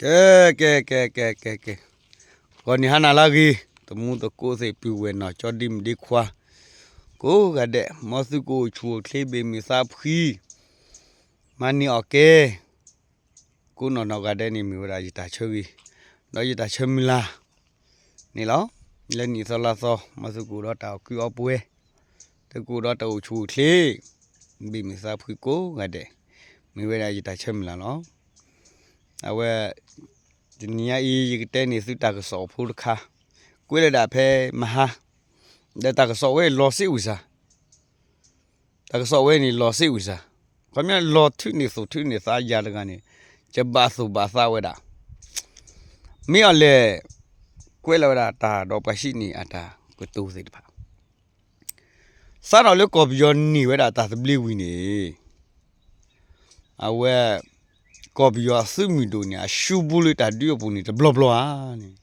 ကဲ ကဲ ကဲ ကဲ ကဲ ကဲ, ဂီၤနံၤဟါနၤလၢအဂ့ၤ, သမူသကိးသ့ၣ် ပုၢ်ဝဲၢ်နီၢ်ကၠီ ဒ့မုၣ်ဒ့ခွါ ကိးဂၤဒဲး, မ်သုကအိၣ်ဆူၣ်အိၣ်ချ့ ဘ့ၣ်မုာ်သးဖှံ, မၤန့ၢ်အီၣ်ကဲ ကိးနီၢ်နီၢ်ဂၤဒဲးန့ၣ် မ့ၢ်ဝဲဒၣ်ယတၢ်ဆၢဂ့ၤ ဒီးယတၢ်ဆၢမုၢ်လၢ်န့ၣ်လီၤ. လၢနံၣ်သီလါသီ မ်သုကအိၣ်ဒီးတၢ်အီၣ်ကုအီပှဲၤ, သုကအိၣ်ဒီးတၢ်အိၣ်ဆူၣ်အိၣ်ချ့ ဘ့ၣ်မုာ်သးဖှံကိးဂၤဒဲး, မ့ၢ်ဝဲဒၣ်ယတၢ်ဆၢမုၢ်လၢ်လီၤ. အဝဲ တနံၤညါအံၤ ယကတဲန့ၢ်သုတၢ်ကစီၣ်ဖိတခါ, ကွဲးလၢဒၣ်ဖဲမဟါ, ဒီးတၢ်ကစီၣ်ဝဲလီၤစ့ဝံၤစၢ်, တၢ်ကစီၣ်ဝဲန့ၣ်လီၤစ့ဝံၤစၢ်, ခီပညီလီၤထုးန့ၢ်သိၣ်ထုးန့ၢ်သးယၤတဂၤန့ၣ်, ယဘၣ်သူၣ်ဘၣ်သးဝဲဒၣ် မ့ၢ်အီၤလဲၣ်, ကွဲးလၢဝဲဒၣ်တၢ်ဒီးပှၤဟံးန့ၢ်အတၢ်ကတိၤသ့ၣ်တဖၣ်, စးထီၣ်လၢကီၢ်ပယီၤန့ၢ်ဝဲဒၣ်တၢ်သဘျ့ဝံၤန့ၣ်, အဝဲ ကီၢ်ပယီၤအသုးမုၢ်ဒိၣ်န့ၣ် အရှုံးဘူးလၢတၢ်ဒုးအပူၤန့ၣ် တဘျီဘျီဧါန့ၣ်,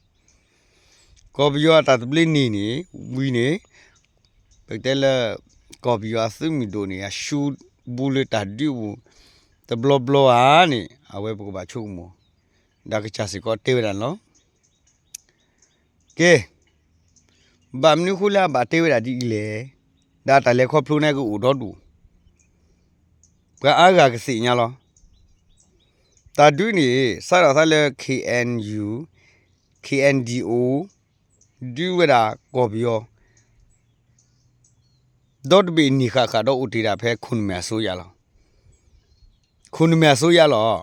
ကီၢ်ပယီၤအတၢ်သဘျ့န့ၢ်န့ၣ် ဝံၤန့ၣ်, ပကတဲလၢ ကီၢ်ပယီၤအသုးမုၢ်ဒိၣ်န့ၣ် အရှုံးဘူးလၢတၢ်ဒုးအပူၤ တဘျီဘျီဧါန့ၣ် အဝဲပကဘၣ်ဆိကမိၣ်, ဒီးကစၢ်စ့ၢ်ကီးတဲဝဲဒၣ်န့ၣ်လီၤ. ကဲ, ဘၣ်မနုၤအဃိလၢအဘၣ်တဲဝဲဒၣ်ဒ်အံၤလဲၣ်, ဒီးတၢ်လဲၤခီဖျိန့ၣ်ကအိၣ်ဒီဒူၣ်, ပှၤအါဂၤကသ့ၣ်ညါလီၤ. တၢ်ဒုးန့ၣ် စးထီၣ်သးလၢ K N U, K N D O ဒုးဝဲဒၣ်ကီၢ်ပယီၤ ဒီတဘ့ၣ်နံၣ်ဃၣ်ဃၣ်ဒီးအိၣ်တ့ၢ်ဒၣ်ဖဲ ခိၣ်နမဲာ်အစိယါလီၤ. ခိၣ်နမဲာ်အစိယါလီၤ.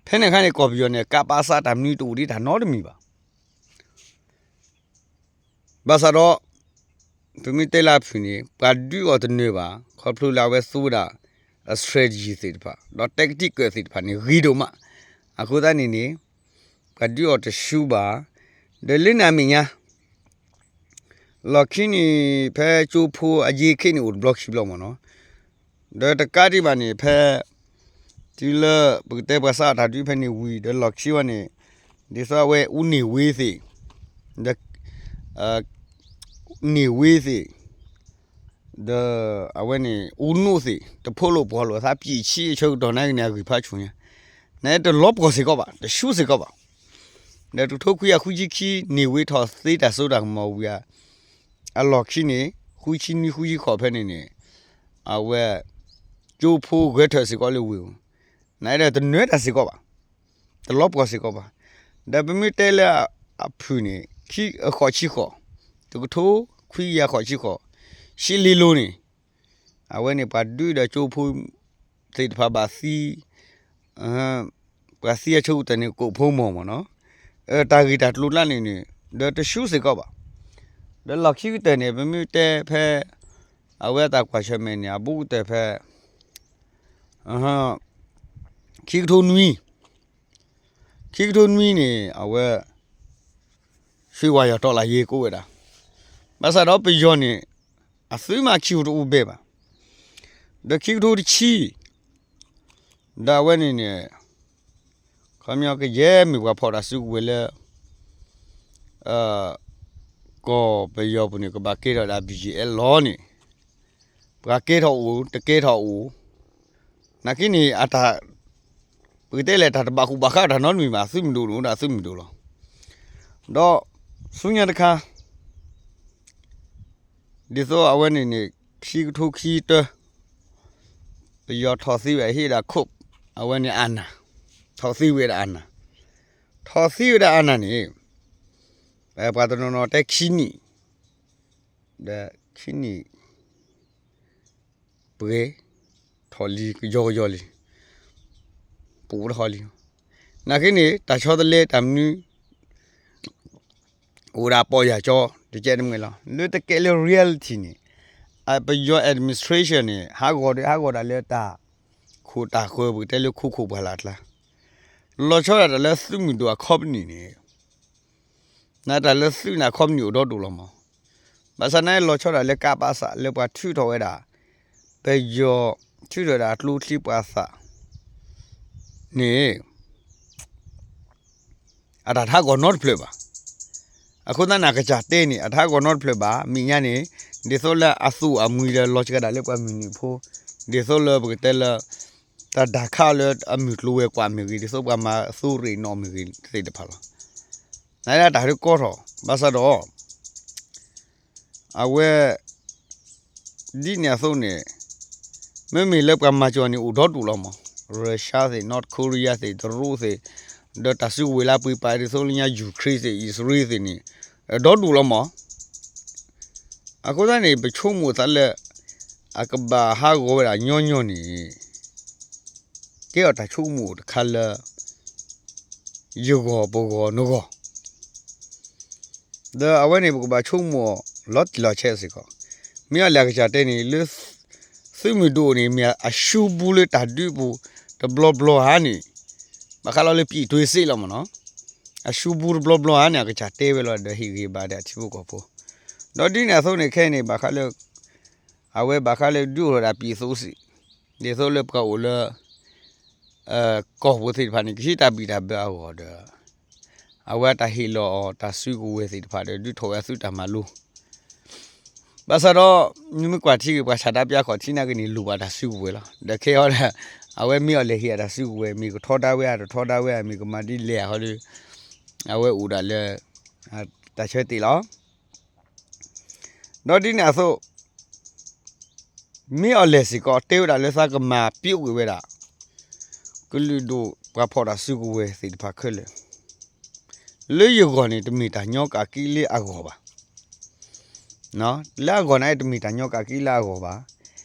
ဖဲန့ၣ်အခါန့ၣ် ကီၢ်ပယီၤန့ၣ် ကးပးစးတၢ်မနုၤတအိၣ်ဒံးတၢ်နီတမံၤဘၣ်. ဘၣ်ဆၣ်ဒီး ပမ့ၢ်တဲလၢအဖုၣ်န့ၣ် ပှၤဒုးအီၤတနၢၤဘၣ် ခီဖျိလၢအဝဲသူဝဲဒၣ် အ strategy သ့ၣ်တဖၣ် ဒီး tactic သ့ၣ်တဖၣ်န့ၣ် ဂ့ၤဒိၣ်မး. အဃိသတးန့ၣ်န့ၣ် ပှၤဒုးအီၤတဆူဘၣ်. ဒီးလၢန့ၣ်အမဲာ်ညါ လီၢ်ခံန့ၣ် ဖဲကၠိဖိအယ့ခဲန့ၣ်အိၣ်တဘျီခံဘျီမ့ၢ်နီၤ. ဒီးတကးဒံးဘၣ်န့ၣ် ဖဲ တုၤလၢပကတဲပှၤစးထီၣ်တၢ်ဒုးဖဲန့ၣ်ဝံၤ ဒီးလီၢ်ခံဝဲန့ၣ် ဒ်သိးအဝဲအူန့ၢ်ဝ့သ့ၣ် ဒီး န့ၢ်ဝ့သ့ၣ် ဒီးအဝဲန့ၣ် အူနိၣ်သ့ၣ် တဖိလိာ်ပှီၢ်လိာ်သး ပျံးဆံအဆၢကတီၢ်န့ၣ်ကန့ၣ် အဂံၢ်ဖးဆူၣ်ညါ နတလီၤပှီၢ်စ့ၢ်ကီးဘၣ် တဆူစ့ၢ်ကီးဘၣ်. ဒီးတကထိခွံကယၤဃုဆံခံ န့ၢ်ဝ့ထီၣ်သ့တၢ်စိတၢ်ကမီၤဝံၤ အလီၢ်ခံန့ၣ် ဃုဆံနွံဃုဆံဃိးဖဲန့ၣ်န့ၣ် အဝဲ ကၠိဖိဂဲၤထၢၣ်စ့ၢ်ကီးလၢဝ့ၢ်ပူၤ နဒီးတနၢၤတၢ်စ့ၢ်ကီးဘၣ်, တလီၤပှီၢ်စ့ၢ်ကီးဘၣ်. ဒီးပမ့ၢ်တဲလၢအဖုၣ်န့ၣ် ခံ အဃိးဆံဃိး တကထိခွံကယၤဃိးဆံဃိး ရှံလ့လိၤန့ၣ် အဝဲန့ၣ်ပှၤဒုးဒီးကၠိဖိသ့ၣ်တဖၣ်ဘၣ်သံ ပှၤသံအဆိကတၢၢ်န့ၣ် ကိးဖိမီၤမ့ၢ်နီၤ. တၢ်ဂ့ၢ်တၢ်ကျိၤကျါန့ၣ်န့ၣ် ဒီးတဆူစ့ၢ်ကီးဘၣ်. ဒီးလီၢ်ခံကတၢၢ်န့ၣ် ပမ့ၢ်တဲဖဲ အဝဲအတၢ်ကွၢ်ဆၢၣ်မဲာ်န့ၣ် အဘူးကတၢၢ်ဖဲ ခံကထိနွံ ခံကထိနွံန့ၣ် အဝဲ ရွှေဝါရောင်တော်လှန်ရေးကိးဝဲဒၣ်. ဘၣ်ဆၣ်ဒီးပယီၤန့ၣ် အသုးမးခံကထိတအိၣ်ဘဲဘၣ်. ဒီးခံကထိတဆံ ဒီးအဝဲန့ၣ်န့ၣ် ခီပညီကယဲၢ်မ့ၢ်ပှၤဖီၣ်တၢ်စုကဝဲၤလၢ ကီၢ်ပယီၤပူၤန့ၣ် ကဘၣ်ကဲထီၣ်ဒၣ် ဘီၣ်ကၠံၣ်အဲၣ်လီၤန့ၣ် ပှၤကဲထီၣ်အိၣ် တကဲထီၣ်အိၣ် နာ်က့န့ၣ် အတၢ် ပကတဲလဲၣ် တၢ်တဘၣ်ဃူဘၣ်ဃးတၢ်နီတမံၤဘၣ် သုးမုၢ်ဒိၣ်န့ၣ်အိၣ်ဒၣ်သုးမုၢ်ဒိၣ်လီၤ. ဒီးဆူညါတခါ ဒ်သိးအဝဲန့ၣ်န့ၣ် ခံကထိခံဆံတၢ ပယီၤထီၣ်သ့ဝဲဟ့ၣ်ဒၣ်ခိး အဝဲန့ၣ်အနၢ် ထီၣ်သ့ဝဲဒၣ်အနၢ် ထီၣ်သ့ဝဲဒၣ်အနၢ်န့ၣ် ပှၤတနီၤနီၤတဲခံနံၣ် ဒီးခံနံၣ် ပှဲၤ ထီၣ်လံကယီကယီလံ ပူၤတဟီလံ. နာ်က့န့ၣ် တၢ်ဆီတလဲတၢ်မနုၤ အိၣ်ဒၣ်ပီၢ်ယၢ်ကၠီ တကဲတမှဲလီၤ. လၢတကဲလၢ reality န့ၣ် အပယီၤ administration န့ၣ် ဟးဂီၤဒီးဟးဂီၤဒၣ်လၢတၢ်ခိၣ်တၢ်ဃၢၤ ပကတဲလၢခိခိၣ်ပှၢ်လၢ်အကျါ လီၤဆီဒၣ်တၢ်လၢသုးမုၢ်ဒိၣ်အ company န့ၣ် နတၢ်လၢသုးန့ၣ် company အိၣ်ဒီဒူၣ်လီၤမး. ဘၣ်ဆၣ်န့ၣ်လီၤဆီဒၣ်လၢကးပးစးလၢပှၤထုးထီၣ်ဝဲဒၣ် ပယီၤထုးထီၣ်ဒၣ်အကျိချံပှၤသးန့ၣ် အတၢ်ထးဂီၤနီတဖျၢၣ်ဘၣ်. အဃိသတးန့ၣ် အကစၢ်တဲန့ၣ် အတၢ်ထးဂီၤနီတဖျၢၣ်ဘၣ် မဲာ်ညါန့ၣ် ဒ်သိးလၢအသူၣ်အမှံၤဒီးလီၤစှၤဒၣ်လၢပှၤမုၢ်နံၤဖိ ဒ်သိးလၢပကတဲလၢ တၢ်ဒၣ်ခးအီၤလၢအမုၢ်ကျိၤဝဲၤကွာ်မ့ၢ်ဂ့ၤ ဒ်သိးပှၤမၤအသိရ့ၣ်နီၣ်မ့ၢ်ဂ့ၤသ့ၣ်တဖၣ်လီၤ. နဒၣ်တၢ်ဒုးကီထီၣ် ဘၣ်ဆၣ်ဒီး အဝဲ ဒ်န့ၣ်အသိးန့ၣ် မ့မ့ၢ်လၢပှၤမၤစၢၤန့ၣ်အိၣ်ဒီဒူၣ်လီၤမး, Russia သ့ၣ် North Korea သ့ၣ် တရူးသ့ၣ်, ဒီးတၢ်စုကဝဲၤလၢပှ့ၤပာ်ဒ်သိးလၢညါ Ukraine သ့ၣ် အံၣ်စရ့လးသ့ၣ်န့ၣ် ဒီဒူၣ်လီၤမး. အဃိသတးန့ၣ် ပဆိကမိၣ်သးလၢ အကဘၣ်ဟးဂီၤဝဲဒၣ်ညီညီန့ၣ် ကဲထီၣ်တၢ်ဆိကမိၣ်တခါလၢ ယဂီၢ်ပဂီၢ်နဂီၢ် ဒီးအဝဲန့ၣ် ပကဘၣ်ဆိကမိၣ်အီၤလီၤတံၢ်လီၤဆဲးစ့ၢ်ကီး, မ့ၢ်အီၤလဲၣ်အကစၢ်တဲန့ၣ် လၢ သုးမုၢ်ဒိၣ်န့ၣ် မ့ၢ်အရှုံးဘူးလၢတၢ်ဒုးပူၤ တဘျီဘျီဧါန့ၣ်, ဘၣ်ဃးလီၤလၢ ပြည်တွင်းစစ် လီၤမးနီၤ, အရှုံးဘူးတဘျီဘျီဧါန့ၣ် အကစၢ်တဲဝဲလီၤဒီးဟ့ၣ်ဂံၢ်ဘါဒီးအထံဖိကီၢ်ဖိ, ဒီးဒ်န့ၣ်အသိးန့ၣ်ခဲအံၤန့ၣ် ဘၣ်ဃးလၢ အဝဲဘၣ်ဃးလၢဒုးအိၣ်ထီၣ်ဒၣ် ပြည်သူ့စစ် ဒ်သိးလၢပှၤအိၣ်လၢ ကီၢ်ပူၤသ့ၣ်တဖၣ်န့ၣ် ကဟံးတၢ်ဘံၣ်တၢ်ဘၢအဂီၢ်ဒီး အဝဲတၢ်ဟ့ၣ်လီၤအီၤတၢ်စုကဝဲၤသ့ၣ်တဖၣ်ဒီး ဒုးထီၣ်ဝဲအသုးတၢ်မၤလိ ဘၣ်ဆၣ်ဒီး နမ့ၢ်ကွၢ်ထံဂ့ၤ ပှၤဆန္ဒပြခီၣ်ထံးနာ်က့န့ၣ် လိၣ်ဘၣ်တၢ်စုကဝဲၤလီၤ. ဒီးခဲအံၤဒီး အဝဲမ့ၢ်အီၤလဲၣ်ဟ့ၣ်အတၢ်စုကဝဲၤ မ့ၢ်ကထီဒါဝဲဧါ တထီဒါဝဲဧါ မ့ၢ်ကမၤဒ်လဲၣ်ဧါဃီဒီး အဝဲအိၣ်ဒၣ်လၢ တၢ်ဆၢတဲာ်လီၤ. ဒီးဒ်န့ၣ်အသိး မ့ၢ်အီၤလဲၣ်စ့ၢ်ကီး တဲဝဲဒၣ်လၢသးကမၤပျိးကွံာ်ဝဲဒၣ် ကလုာ်ဒူၣ်ပှၤဖီၣ်တၢ်စုကဝဲၤသ့ၣ်တဖၣ်ခဲလၢာ် လၢယဂီၢ်န့ၣ် တမ့ၢ်တၢ်ညီကးက့လၢအဂီၢ်ဘၣ်. လၢအဂီၢ်န့ၣ် တမ့ၢ်တၢ်ညီကးက့လၢအဂီၢ်ဘၣ်.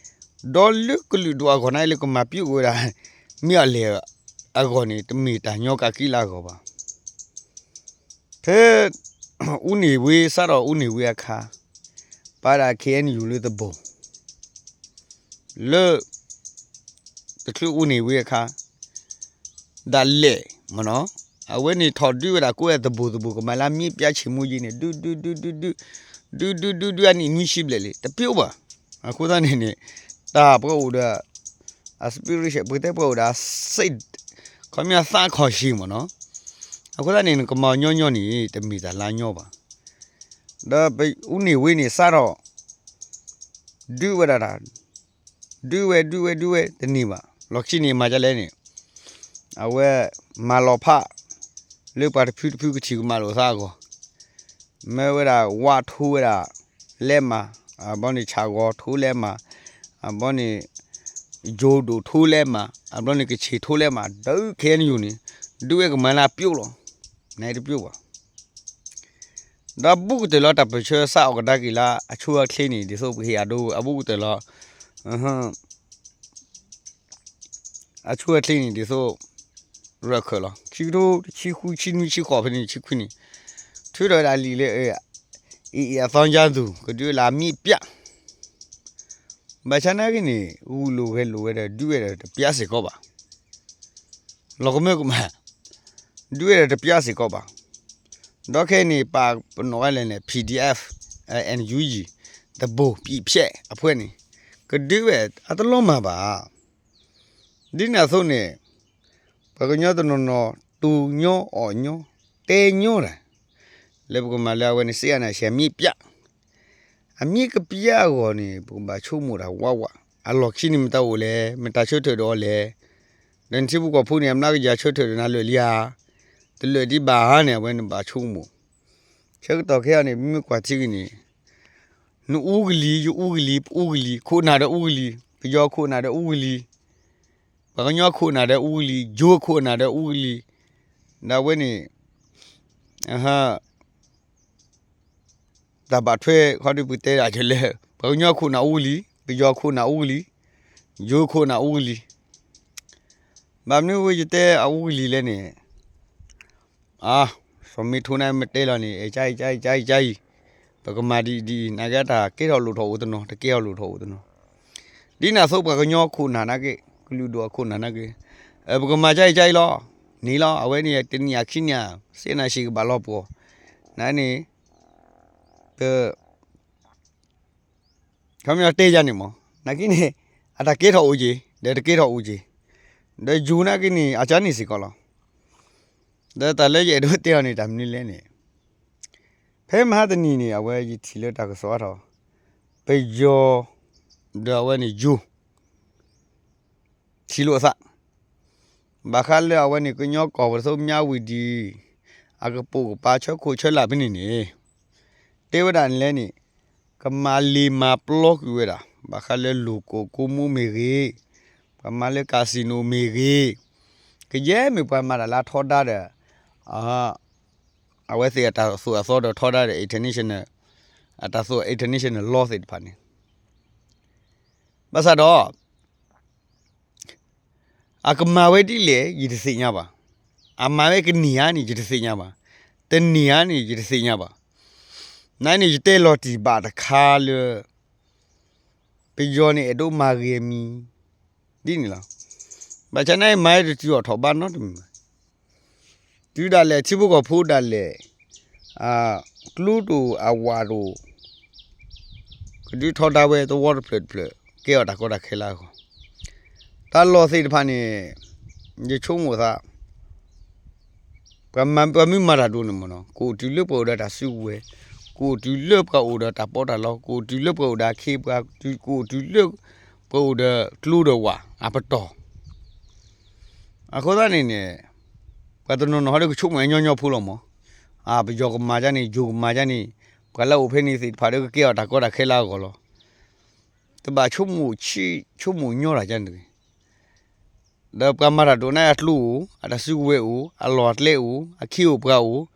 ဒီးလၢကလုာ်ဒူၣ်အဂီၢ်န့ၣ် လၢကမၤပျိးကွံာ်ဝဲဒၣ် မ့ၢ်အီၤလဲၣ်အဂီၢ်န့ၣ် တမ့ၢ်တၢ်ညီကးက့လၢအဂီၢ်ဘၣ်. ဖဲ ဦးနေဝင်း စးထီၣ်ဦးနေဝင်းအခါ ပာ်ဒၣ် KNU လၢသဘိၣ် လၢ တချုးဦးနေဝင်းအခါ ဒၣ်လဲာ်မ့ၢ်နီၤ အဝဲန့ၣ်ထီၣ်ဒုးဝဲဒၣ်ကိးဝဲသဘိၣ်သဘိၣ် ကမၤလၢအမြစ်ပြတ်ချေမှုန်းရေးန့ၣ် ဒုး ဒုး ဒုး ဒုး ဒုး ဒုး ဒုး ဒုး အနံၣ်နွံဆံဘျဲၣ်လံ တပျိဘၣ်. အဃိသတးန့ၣ်န့ၣ် တၢ်ပှၤအိၣ်ဒီး အ spirit ပကတဲပှၤအိၣ်ဒီး စိတ် ခီပညီသးခီၣ်ဆံးမ့ၢ်နီၤ. အဃိသတးန့ၣ် နကမၤညီညီန့ၣ် တမ့ၢ်တၢ်လါညီဘၣ်. ဒီးဦးနေဝင်းန့ၣ် စးထီၣ် ဒုးဝဲဒၣ်တၢ် ဒုးဝဲ ဒုးဝဲ ဒုးဝဲ တန့ၢ်ဘၣ်. လီၢ်ခံန့ၣ် မၤဒ်လဲၣ်န့ၣ် အဝဲ မၤလီၤဖး လၢပှၤတဖုတဖုကထံၣ်ကမၣ်လိာ်သးအဂီၢ် မ့ၢ်ဝဲဒၣ် ဝး ထိဝဲဒၣ် လဲမး အဘျီန့ၣ် ဆၣ်ဂီၤထိလဲမး အဘျီန့ၣ် ယိၤဒိၣ်ထိလဲမး အဘျီန့ၣ် ကဆ့ၣ်ထိလဲမး ဒုး KNU န့ၣ် ဒုးဝဲကမၤလၢအပျိလီၤ. နတပျိဘၣ်. ဒီးဘူးကတၢၢ်လီၤ တၢ်ပၢၢ်ဆၢစးအီၣ်ကဒါက့ၤလၢအဆိအချ့န့ၣ် ဒ်သိးပကဟ့ၣ်အဒိ အဘူးကတၢၢ်လီၤ အဆိအချ့န့ၣ် ဒ်သိး ရၢၢ်ခၢၣ်လီၤ. ခံကထိတဆံဃု ဆံနွံ ဆံဃိး ဖဲန့ၣ် ဆံခွံန့ၣ် ထုးထီၣ်ဝဲဒၣ်လံာ်လၢ AA အသီကါသူၣ် ကဒုးလၢ မြစ်ပြတ် ဘၣ်ဆၣ်နာ်က့န့ၣ် ဂုာ်လိာ်ဂဲၤလိာ်ဝဲဒီး ဒုးဝဲဒီးတပျၢ်စ့ၢ်ကီးဘၣ်. လီၤကမၢကမၣ် ဒုးဝဲဒီးတပျၢ်စ့ၢ်ကီးဘၣ်. ဒီးခဲအံၤန့ၣ် ပာ်ပနီၣ်ဝဲလဲၣ်န့ၣ် PDF NUG သဘိၣ် ပြည်ဖြတ် အဖဲန့ၣ် ကဒုးဝဲအတလီၤမၢ်ဘၣ်. ဒ်န့ၣ်အသိးန့ၣ် ပှၤကညီတနီၤနီၤ တူၢ်ညီအီၣ်ညီ တဲညီတၢ် လၢပကမၤလၢအဝဲန့ၣ် စစ်အာဏာရှင် မြစ်ပြတ် အမြစ်ပြတ်အဂီၢ်န့ၣ် ပကဘၣ်ဆိကမိၣ်တၢ်ဝးဝး အလီၢ်ခံန့ၣ်မတၤအိၣ်လဲၣ် မတၤဆၢထၢၣ်ဒီးအီၤလဲၣ်. ဒီးနထံဖိကီၢ်ဖိန့ၣ် အမျးကယၤဆၢထၢၣ်ဒီးနၤလၢာ်လံဧါ တလၢာ်ဒံးဘၣ်ဧါန့ၣ် အဝဲန့ၣ်ဘၣ်ဆိကမိၣ်. ဆၢကတီၢ်ခဲအံၤန့ၣ် မ့မ့ၢ်ကွၢ်ထံက့ၤန့ၣ် နအူကလံၤ ယအူကလံၤ ပအူကလံၤ ခိၣ်နၢ်ဒီးအူကလံၤ ပယီၤခိၣ်နၢ်ဒီးအူကလံၤ ပှၤကညီခိၣ်နၢ်ဒီးအူကလံၤ ယိၤခိၣ်နၢ်ဒီးအူကလံၤ ဒီးအဝဲန့ၣ် တၢ်ဘၣ်ထွဲခီဒုးပတဲဒၣ်ကလဲၣ် ပှၤကညီခိၣ်နၢ်အူကလံၤ ပယီၤခိၣ်နၢ်အူကလံၤ ယိၤခိၣ်နၢ်အူကလံၤ ဘၣ်မနုၤဝဲယတဲအအူကလံၤလဲၣ်န့ၣ် အါ စီၤမ့ထိနၢ်မ့ၢ်တဲလီၤန့ၣ် အဲ ကၢအံၤ ကၢအံၤ ကၢအံၤ ပကမၤဒ်အံၤဒ်အံၤ နာ်က့တၢ်ကဲထီၣ်လိၣ်ထီၣ်အိၣ်တနီၤ တကဲထီၣ်လိၣ်ထီၣ်အိၣ်တနီၤ ဒ်န့ၣ်အသိးပှၤကညီခိၣ်နၢ်နာ်က့ ကလုာ်ဒူၣ်အခိၣ်နၢ်နာ်က့ ပကမၤကၢအံၤ ကၢအံၤလီၤ န့ၣ်လီၤ အဝဲန့ၣ် တနံၣ်အခံနံၣ်ဧါ စစ်အာဏာရှင် ကဘၣ်လီၤပှီၢ် နန့ၣ် ပ ခီပညီတဲယၤန့ၣ်မး နာ်က့န့ၣ် အတၢ်ကဲထီၣ်အိၣ်က့ၤ ဒီးတကဲထီၣ်အိၣ်က့ၤ ဒီးယိၤနာ်က့န့ၣ် အကၢန့ၣ်စ့ၢ်ကီးလီၤ. ဒီးတၢ်လၢယအဲၣ်ဒိးတဲအီၤန့ၣ် တၢ်မနုၤလဲၣ်န့ၣ် ဖဲမဟါတနံၤန့ၣ် အဝဲယထံၣ်လၢတၢ်ကစီၣ်အါထီၣ် ပယီၤ ဒီးအဝဲန့ၣ်ယိၤ ထံၣ်လိာ်အသး ဘၣ်ဃးလၢအဝဲန့ၣ် ကညီကီၢ်ပူၤဒ်သိး မြဝတီ အကပိာ်ကပၤဆၢခိၣ်ဆၢလာ်ဖဲန့ၣ်န့ၣ် တဲဝဲဒၣ်န့ၣ်လဲၣ်န့ၣ် ကမၤလ့ၤမၤပျီကွံာ်ဝဲဒၣ် ဘၣ်ဃးလၢလိၢ်ကိၢ်ကိးမူမ့ၢ်ဂ့ၤ, ပှၤမၤလၢ casino မ့ၢ်ဂ့ၤ, ကယဲၢ်မ့ၢ်ပှၤမၤတၢ်လၢအထီဒါဒီး အဝဲသ့ၣ်အတၢ်သိၣ်အသီဒီးထီဒါဒီး international အတၢ်သိၣ် international law သ့ၣ်တဖၣ်န့ၣ် ဘၣ်ဆၣ်ဒီး အကမၤဝဲဒ်လဲၣ် ယတသ့ၣ်ညါဘၣ်. အမၤဝဲကန့ၢ်ဧါန့ၣ် ယတသ့ၣ်ညါဘၣ်. တန့ၢ်ဧါန့ၣ် ယတသ့ၣ်ညါဘၣ်. နန့ၣ် ယတဲလီၤတံၢ်ဘၣ်တခါလၢ ပယီၤန့ၣ် အဲၣ်ဒိးမၤဂ့ၤအမံၤ ဒ်န့ၣ်လီၤ. ဘၣ်ဆၣ်နမၤတတုၤအီၤထီၣ်ဘးနီတမံၤဘၣ်. တုၤဒၣ်လဲာ် ထံဖိကီၢ်ဖိဒၣ်လဲာ် ကျိတိၢ်အဝးတိၢ် ကဒုးထီဒါဝဲသဝီတဖျၢၣ်တဖျၢၣ် ကဲအီၤတၢ်ကီတၢ်ခဲလၢအဂီၢ်, တၢ်လီၢ်သ့ၣ်တဖၣ်န့ၣ် ယဆိကမိၣ်သး ပှၤမၤပှၤမ့ၢ်မၤတၢ်ဒိၣ်န့ၣ်မ့ၢ်နီၤ ကအိၣ်တုၤလၢပှၤအိၣ်ဒီးတၢ်စုကဝဲၤ, ကအိၣ်တုၤလၢပှၤအိၣ်ဒီးတၢ်ပီးတၢ်လီ, ကအိၣ်တုၤလၢပှၤအိၣ်ဒီးအခ့အပှၤ, ကအိၣ်တုၤလၢပှၤအိၣ်ဒီးကျိဒီးဝးအပတီၢ် အဃိသတးန့ၣ်န့ၣ် ပှၤတနီၤနီၤဟီဒီးကဆိကမိၣ်ညီညီဖိလီၤမး, ပယီၤကမၤဒ်န့ၣ် ယိၤကမၤဒ်န့ၣ်, ပှၤလၢအအိၣ်ဖဲန့ၣ်သ့ၣ်တဖၣ်ဒီးကကဲအီၤတၢ်ကီတၢ်ခဲလၢအဂီၢ်လီၤ. တဘၣ်ဆိကမိၣ်ဆံး ဆိကမိၣ်ညီတၢ်ဒ်န့ၣ်တဂ့ၤ. ဒီးပှၤမၤတၢ်ဒိၣ်န့ၣ်အကျိအိၣ်, အတၢ်စုကဝဲၤအိၣ်, အလီၢ်အကျဲအိၣ်, အခ့အိၣ်ပှၤအိၣ်,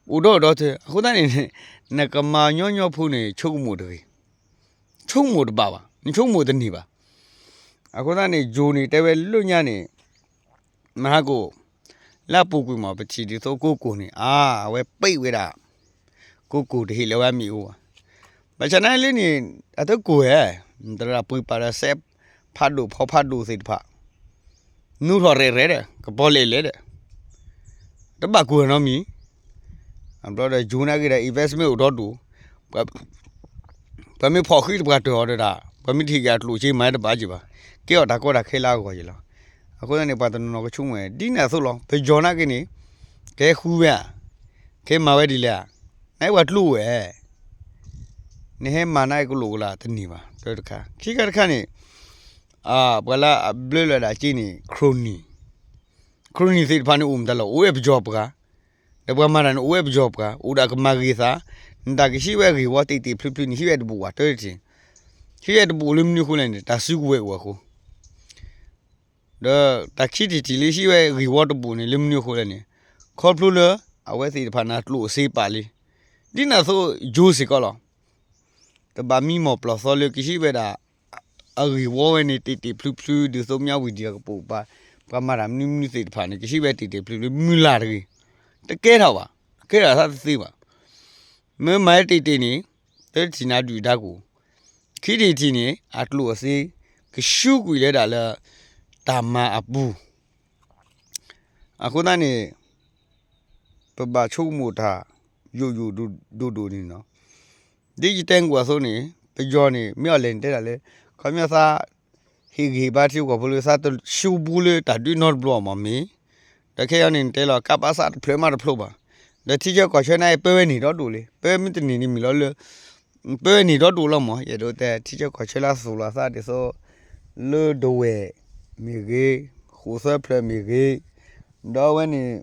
အိၣ်ဒီးအိၣ်ဒီးတၢ်, အဃိသတးန့ၣ် နကမၤညီညီဖိန့ၣ် ဆိကမိၣ်တဂ့ၤ, ဆိကမိၣ်တဘၣ်ဘၣ်, နဆိကမိၣ်တန့ၢ်ဘၣ်. အဃိသတးန့ၣ် ယိၤန့ၣ်တဲဝဲလၢညါန့ၣ် မဟါကိၣ် လၢအပူၤကွံာ်မး ပထံၣ်ဒ်သိးကိးကိၢ်န့ၣ် အါ အဝဲပံးဝဲဒၣ် ကိးကိၢ်တဟ့ၣ်လၢၤဝဲမ့ၣ်အူဘၣ်. ဘၣ်ဆၣ်နာ်လၢန့ၣ် အတကိၢ်ဧဲ, သရၣ်ပှ့ၤပာ်ဒီးစဲးဖးဒိၣ်ဖီဖးဒိၣ်သ့ၣ်တဖၣ် နူထီၣ်ရဲၣ်ရဲၣ်ဒီး ကပီၤလဲၣ်လဲၣ်ဒီး တဘၣ်ကိၢ်နီတမံၤ, အဘျီဒီးယိၤနာ်က့ဒီး investment အိၣ်ဒီဒူၣ်, ပှၤမ့ၢ်ဖီၣ်ဃံတပှၤတၢၢ်အီၤဒီးတၢ်, ပှၤမ့ၢ်တဟ့ၣ်က့ၤအကျိၣ်စ့မၤတဘၣ်က့ၤဘၣ်, ကဲအီၤတၢ်ကီတၢ်ခဲလၢအဂီၢ်က့ၤလီၤ. အဃိသတးန့ၣ် ပှၤတနီၤနီၤကဆိကမိၣ်ဝဲ ဒ်န့ၣ်အသိးလီၤ. ပယီၤနာ်က့န့ၣ် ကဟဲဃုဝဲဧါ, ကဟဲမၤဝဲဒ်လဲၣ်ဧါ, နဟဲပှၤကျိဝဲ နဟဲမၤနာ်က့ကလိာ်ကလာ်တန့ၢ်ဘၣ်, တၢတခါ, ခံခါတခါန့ၣ် ပှၤလၢအဘျၢလၢဒၣ်က့န့ၣ် crony, crony သ့ၣ်တဖၣ်န့ၣ်အိၣ်မတၤလီၤ, အိၣ်ဝဲပယီၤပှၤ, ဒီးပှၤမၤတၢ်န့ၣ်အိၣ်ဝဲပယီၤပှၤ, အိၣ်ဒီးကမၤဂ့ၤသး, နတၢ်ကဟံးဝဲအဂ့ၢ်ဝီတ့ၢ်တ့ၢ်ဖျုးဖျုးန့ၣ် ဟံးဝဲတဘူးဘၣ်, တၢတထံၣ်, ဟံးဝဲတဘူးလၢမနုၤအဃိလဲၣ်န့ၣ် တၢ်စုကဝဲၤအိၣ်အဃိ ဒီးတၢ်ခံထံၣ်ထံၣ်လၢဟံးဝဲဂ့ၢ်ဝီတဘူးန့ၣ် လၢမနုၤအဃိလဲၣ်န့ၣ်, ခီဖျိလၢ အဝဲသ့ၣ်တဖၣ်န့ၣ်ကျိၣ်အစ့ပာ်လံ, ဒ်န့ၣ်အသိးယိၤစ့ၢ်ကီးလီၤ. တဘၣ်မံမီၢ်ပျီၢ်သီလၢကဟံးဝဲဒၣ် အဂ့ၢ်ဝီဝဲန့ၣ် တ့ၢ်တ့ၢ်ဖျုးဖျုး ဒ်သိးမၠးဝံၤဒံးအကပိာ်ကပၤ, ပှၤမၤတၢ်မနုၤမနုၤသ့ၣ်တဖၣ်န့ၣ် ကဟံးဝဲတ့ၢ်တ့ၢ်ဖျုးဖျုး မုၢ်လၢ်တဂ့ၤ, တကဲထီၣ်ဘၣ်, ကဲထီၣ်သးတသ့ဘၣ်. မ့ၢ်မၤတ့ၢ်တ့ၢ်န့ၣ် တထံၣ်နၤဒုၣ်ဒါကိၣ်, ခံထံၣ်ထံၣ်န့ၣ် အကျိၣ်အစ့ ကဆူးကွံာ်လၢဒၣ်လၢ တၢ်မၤအပူၤ အဃိသတးန့ၣ် ပဘၣ်ဆိကမိၣ်တၢ် ယိာ်ယိာ်ဒိၣ်ဒိၣ်န့ၣ်လီၤ. ဒ်ယတဲနကွၢ်အသိးန့ၣ် ပယီၤန့ၣ် မ့ၢ်အီၤလဲၣ်န့ၣ်တဲဒၣ်လၢ ခီပညီသး ဟ့ၣ်ဂံၢ်ဟ့ၣ်ဘါထံဖိကီၢ်ဖိလၢ သးတဆူပူလၢတၢ်ဒုးနီတဘျီမးမ့ၢ်, ဒီးခဲအံၤန့ၣ် နတဲလီၤ ကပစ တဖျၢၣ်မးတဖျိဘၣ်, ဒီးထံဆၢကီၢ်ဆၢန့ၣ် ပၢဝဲန့ၣ်ဒီဒိၣ်လံ, ပၢဝဲမ့ၢ်တန့ၢ်န့ၣ်မ့ၢ်လီၤလၢ ပၢဝဲန့ၣ်ဒီဒိၣ်လီၤမး, ယအဲၣ်ဒိးတဲ ထံဆၢကီၢ်ဆၢလၢအသူၣ်လီၤသးဒ်သိး လၢဒဝဲၢ်မ့ၢ်ဂ့ၤ, ဃိၣ်သၢဖျၢၣ်မ့ၢ်ဂ့ၤ, ဒီးအဝဲန့ၣ်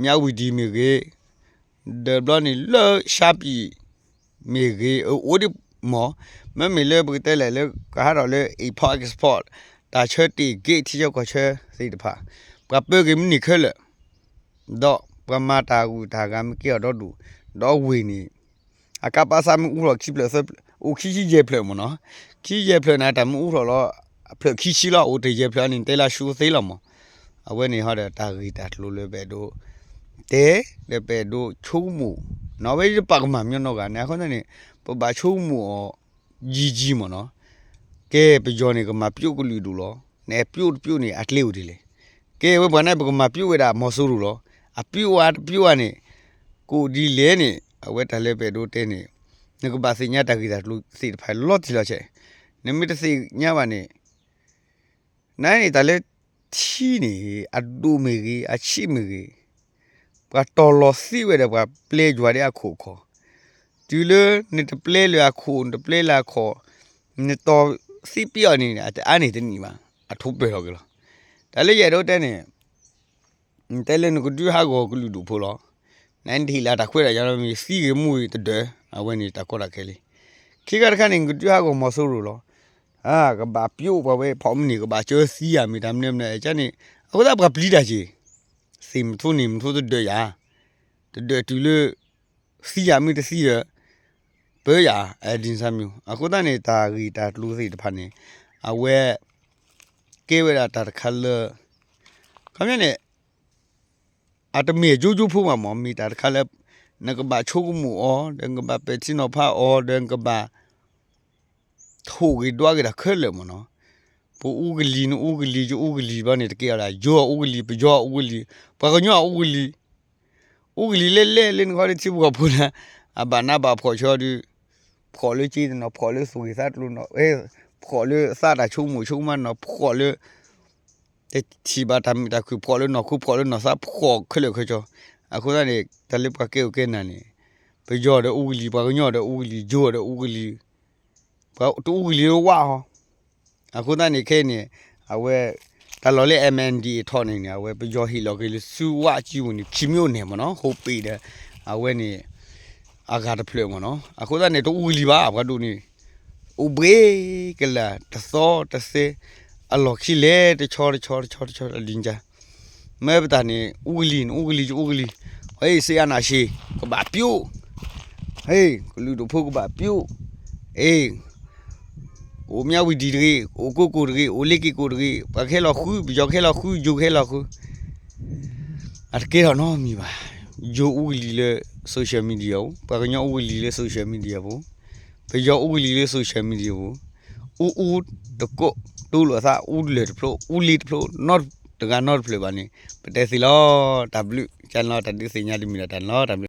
မၠးဝံၤဒံးမ့ၢ်ဂ့ၤ, ဒီးဘျီန့ၣ်လၢ ရှါပံၤ မ့ၢ်ဂ့ၤ အအိၣ်ဒံးမး, မ့မ့ၢ်လၢပကတဲလဲၣ်လၢ ကဟးထီၣ်လၢ import export တၢ်ဆၢတ့ၢ်ဂ့ၢ်ထံဆၢကီၢ်ဆၢသ့ၣ်တဖၣ်, ပှၤပၢက့ၤမုၢ်နံၤခဲလၢာ်, ဒီးပှၤမၤတၢ်ဂုၤတၢ်ဂၤမ့ၢ်ကဲအီၤဒီဒူၣ်, ဒီးဝ့ၢ်န့ၣ် အကပစ မ့ၢ်အူထီၣ်ခံဖျၢၣ်သၢဖျၢၣ် အိၣ်ခံဆံယဲၢ်ဖျၢၣ်မ့ၢ်နီၤ, ခံယဲၢ်ဖျၢၣ်န့ၣ် တၢ်မ့ၢ်အူထီၣ်လီၤ အဖျၢၣ်ခံဆံလီၤ, အိၣ်တယဲၢ်ဖျၢၣ်န့ၣ် တဲလၢဆူသ့လီၤမး, အဝဲန့ၣ်ဟီဒီးတၢ်ဂ့ၢ်တၢ်ကျိၤလၢပအဲၣ်ဒိး တဲ လၢပအဲၣ်ဒိးဆိကမိၣ်, နီၢ်ဝဲယတပာ်ကမၣ်မညီနီၢ်ဂၤန့ၣ် အဃိသတးန့ၣ် ပဘၣ်ဆိကမိၣ်အီၤ ယံာ်ယံာ်မ့ၢ်နီၤ, ကဲပယီၤန့ၣ် ကမၤပျိကလုာ်ဒူၣ်လီၤ, နအဲၣ်ပျိတပျိန့ၣ် အကျဲအိၣ်ဒ်လဲၣ်, ကဲဝဲပှၤန့ၣ် ပကမၤပျိဝဲဒၣ်မီၤစိရိၤလီၤ, အပျိဝဲတပျိဝဲန့ၣ် ကအိၣ်ဒ်လဲၣ်န့ၣ် အဝဲတၢ်လၢပအဲၣ်ဒိးတဲန့ၣ် နကဘၣ်သ့ၣ်ညါတၢ်ဂ့ၢ်တၢ်ကျိၤသ့ၣ်တဖၣ်လီၤတံၢ်လီၤဆဲး, နမ့ၢ်တသ့ၣ်ညါဘၣ်န့ၣ် နန့ၣ်တၢ်လၢထံန့ၣ် အဒိၣ်မ့ၢ်ဂ့ၤ အဆံးမ့ၢ်ဂ့ၤ, ပှၤတီၢ်လီၤသံဝဲဒီးပှၤပျဲယွၤဒီးအခိၣ်အခီၣ်, တုၤလၢနတပျဲလၢၤအခိၣ် နတပျဲလၢၤအခီၣ်, နတီၢ်သံပ့ၤအီၤန့ၣ် အတအါန့ၢ်တနံၣ်ဘၣ်, အထိးပၢၢ်ထီၣ်က့ၤလီၤ. တၢ်လၢယအဲၣ်ဒိးတဲန့ၣ် တဲလၢနကဒုးဟးဂီၤကလုာ်ဒူၣ်ဖိလီၤ. နတဟ့ၣ်လၢတၢ်ခွဲးတၢ်ယာ်လီၤမ့ၢ်သံဂ့ၤမူဂ့ၤတဒၢး အဝဲန့ၣ်တၢ်ကီတၢ်ခဲလံ. ခံခါတခါန့ၣ် နကဒုးဟးဂီၤမီၤစိရိၤလီၤ. ကဘၣ်ပျိပှၤဝဲဖီၣ်မုၢ်န့ၣ် ကဘၣ်ကၢသံယၤမ့ၢ်တၢ်မနုၤမနုၤကန့ၣ် အဃိသတးပှၤပျံၤတၢ်က့ၤ သ့ၣ်မထူန့ၣ် မထူတဒၢးယၤ တဒၢးတုၤလၢ သံယၤမ့ၢ်တသံဒီး ပၢယၤ အဒ်န့ၣ်မ့ၢ် အဃိသတးန့ၣ် တၢ်ဂ့ၢ်တၢ်ကျိၤသ့ၣ်တဖၣ်န့ၣ် အဝဲ ကဲဝဲဒၣ်တၢ်တခါလၢ ခီပညီန့ၣ် အတမ့ၢ်အယိယိဖိမးမ့ၢ် မ့ၢ်တၢ်တခါလၢ နကဘၣ်ဆိကမိၣ်အီၤ ဒီးနကဘၣ်ပဲာ်ထံနီၤဖးအီၤ ဒီးနကဘၣ် ထိၣ်ဂ့ၤဒွးဂ့ၤတၢ်ခဲလၢာ်မ့ၢ်နီၤ. ပအူကလံၤ နအူကလံၤ ယအူကလံၤဘျီန့ၣ် တကဲအီၤဒၣ် ယိၤအအူကလံၤ ပယီၤအအူကလံၤ ပှၤကညီအအူကလံၤ အူကလံၤလဲၣ်လဲၣ်လၢနခီဒ်ထံဖိကီၢ်ဖိလၢ အဘၣ်နးဘၣ်ဖှီၣ်ဆၢဒီး ဖှီၣ်လၢက့တနီၤ ဖှီၣ်လၢသူၣ်ဂ့ၤသးကျိၤနီၤ ဖှီၣ်လၢသးတၢ်ဆိကမိၣ်ဆိကမးနီၤ ဖှီၣ်လၢ တထံၣ်ဘၣ်တၢ်မုာ်တၢ်ခုၣ် ဖှီၣ်လၢနီၢ်ခိ ဖှီၣ်လၢနီၢ်သး ဖှီၣ်ခဲလၢာ်ခဲဆ့. အဃိသတးန့ၣ် တၢ်လၢပှၤကဲအိၣ်ကဲနၤန့ၣ် ပယီၤဒီးအူကလံၤ ပှၤကညီဒီးအူကလံၤ ယိၤဒီးအူကလံၤ ပှၤတအူကလံၤလၢဝၣ်ဟီ အဃိသတးန့ၣ်ခဲအံၤန့ၣ် အဝဲ တၢ်လီၢ်လၢ MNDAA ထီၣ်န့ၣ်န့ၣ် အဝဲပယီၤဟ့ၣ်လီၤက့ၤလၢဆူဝၣ်ကံပူၤန့ၣ် ခံမံၤအိၣ်န့ၣ်မ့ၢ်နီၤ ဟိပ့ၤဒီး အဝဲန့ၣ် အဂၤတဖျၢၣ်မ့ၢ်နီၤ အဃိသတးန့ၣ် တအူကလံၤဘၣ် ပှၤဒိၣ်န့ၣ် အိၣ်ဘှ့ကလၢာ် တသီတသဲ အလီၢ်ခံလဲၤတဆီတဆီတဆီတဆီလီၤ လံၤကၢ် မၢပတၢ်န့ၣ် အူကလံၤ နအူကလံၤ ယအူကလံၤ ဟ့ၣ် စ့အါနၤရှ့ ကဘၣ်ပျိ ဟ့ၣ် ကလုာ်ဒူၣ်ဖိကဘၣ်ပျိ ဟ့ၣ် အိၣ်မၠၣ်ဝံၤဒံးတဂ့ၤ အိၣ်ကိးကိၣ်တဂ့ၤ အိၣ်လ့က့ၤကိၣ်တဂ့ၤ ပှၤကဟဲလီၤဃု ပယီၤကဟဲလီၤဃု ယိၤကဟဲလီၤဃု အတကဲထီၣ်နီတမံၤဘၣ်. ယိၤအူကလံၤလၢ social media အပူၤ ပှၤကညီအူကလံၤလၢ social media အပူၤ ပယီၤအူကလံၤလၢ social media အပူၤ အူအူတကိး တူၢ်လိာ်သး အူလၢာ်တဖျိ အူလ့တဖျိ နီတဂၤနီတဖျၢၣ်ဘၣ်န့ၣ် ပတဲသ့လီၤ. တၢ်ဘျုး ကန့ၣ်လီၤ တၢ်ဒုးသ့ၣ်ညါတမံၤဒီး တၢ်န့ၣ်လီၤ တၢ်ဘျုး